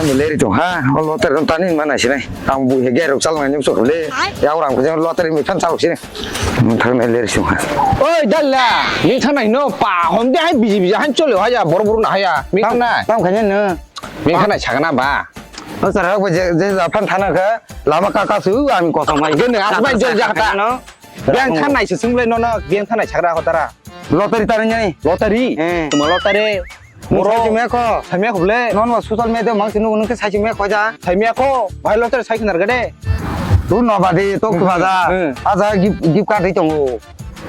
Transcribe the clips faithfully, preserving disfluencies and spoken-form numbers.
Leri tong ha, o lottery tong tani mana sini. Ang bui he gerok chal ngai nyum sok le. Ya orang ko lottery mi phan chal sini. Thang nai leri tong ha. Oi dalla, ni thang nai no pa hom de hai biji biji han chole ha ya bor bor na ha ya. Mi thang nai. Tam khanya no. Mi thang nai sagna ba. O sar ha je je phan thana kha lama ka ka su ang ko samai. Gene asbai jol jakta. No. Biyang thanai se sumle nono, biyang thanai sagra hotara. Lottery tari nyani. Lottery? Eh. Tuma lottery. Nung sai chimya kho. Samya khuble. Non wa social media mang sinu nung ke sai chimya kho ja. Samya kho, bhai lottery sai khinar gade. Tu no badi, to khwa ja. Hmm. Aja gift, gift card ri tongo.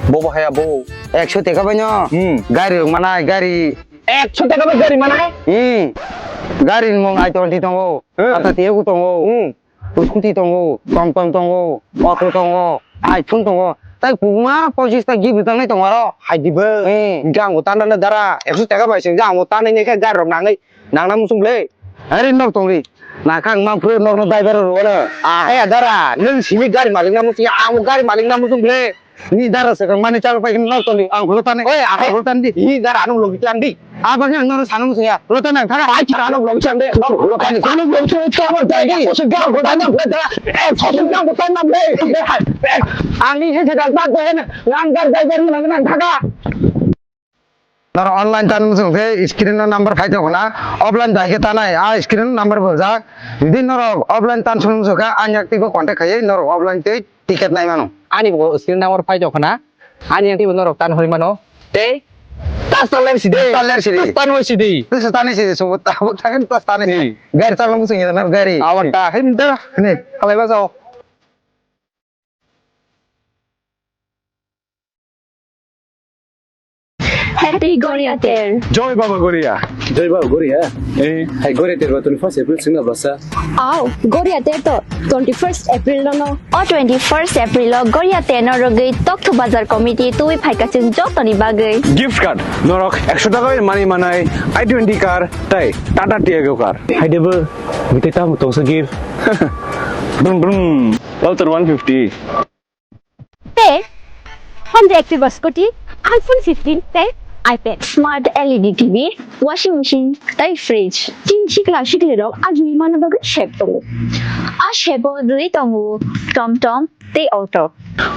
Bobo haya bo. Ekso teka bai no. Hmm. Gari rok manai, gari. Ekso teka bai gari manai? Hmm. Gari mong ai twenty tongo. Hmm. Ata tiya ku tongo. Hmm. Scooty tongo, tong tong tongo, auto tongo, iPhone tongo. Tai kubuma pochis ta gift tangnai tongo aro. Hai di bo. Eh. Hingke ang bo tanrano dara, ekso taka bai se hingke ang bo tanai nai khe gari rok nangwi, nangna muchung le. Are nok tongri. Na kang mang phuru nok no driver ro wala. Ah, he dara, nung simi gari malik na muchung, ang bo gari malik na muchung le. Ni dara se kang mani chal pai nok tongri, ang hulo tanai. Oi, ah, he. Hulo tan di. Ni dara, anu logi tan di. Abang yang nono sana musuh ya. Lo tenang, tenang. Ai, cara lo belum sampai. Lo, lo kan, lo belum sampai. Kamu tadi, musuh gak, gua tanya, gua tanya. Eh, musuh gak, gua tanya, eh. Eh, ani he sedang tak, eh, langgar, langgar, langgar, langgar. Nor online tan musuh ke screen no number khai tong na. Offline dai ke tanai, a screen no number bol jak. Di nor offline tan sung musuh ka, anyak tigo contact khai, nor offline te ticket nai mano. Ani bo screen number phai tong na. Ani yang tibo norok tan hoi mano. Tei tas tan ler sidi. Tas tan ler sidi. Tas tan hoi sidi. Tas tan sidi. So tabuk tangan tas tan sidi. Gari tan langsung ya, gari. Awak ta, hei minta. Ni. Halai ba jao. Happy Goria Ter. Joy Baba Goria. Joy Baba Goria. Eh. Hai Goria Ter ba twenty first April singna basa. Au, Goria Ter to twenty first April no no. O twenty first April o Goria Ter no rogwi Tokthuk Bazar Committee twi phaika chwng jotoni bagwi. Gift card, norok ekso taka bai mani manai, i twenty car, tai Tata Tiago car. Hai debo, bwtwi tamo tongsa gift. Brum brum, Pulsar one fifty. Tei Honda Activa scooty, iPhone fifteen tei iPad, smart L E D T V, washing machine tei fridge. Chini sikla sikli rok agini mano bagwi sep tongo. A sepo rwi tongo tom tom tei auto.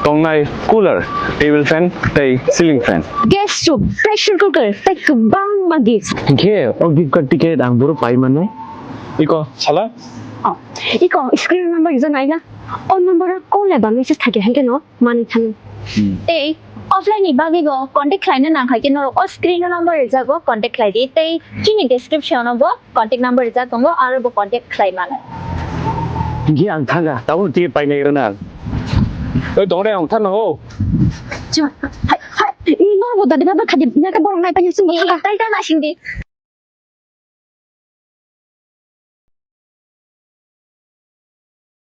Tongnai cooler, table fan tei ceiling fan. Gas stove, pressure cooker tei kwbangma gift. Hinkhe o gift card ticket ang boro pai mannai. Iko sala? Oh, iko screen number rijak naina. O number o call eba message thakya hinkhe no. Mani thani. Hmm. Tei offline ni bagwi bo contact khlaina nang hai khe norok o screen o number rijak bo contact khlai di tei chini description o bo contact number rijak tongo aro bo contact khlai mano. Hinkhe ang thanga, tabuk ticket painai rwna. Oi, dong re, ang thangna o. Chima, hai, hai, norok bo dadi baba khadi, naka borok nai painai chwng bo thanga. Tai ta nasing di.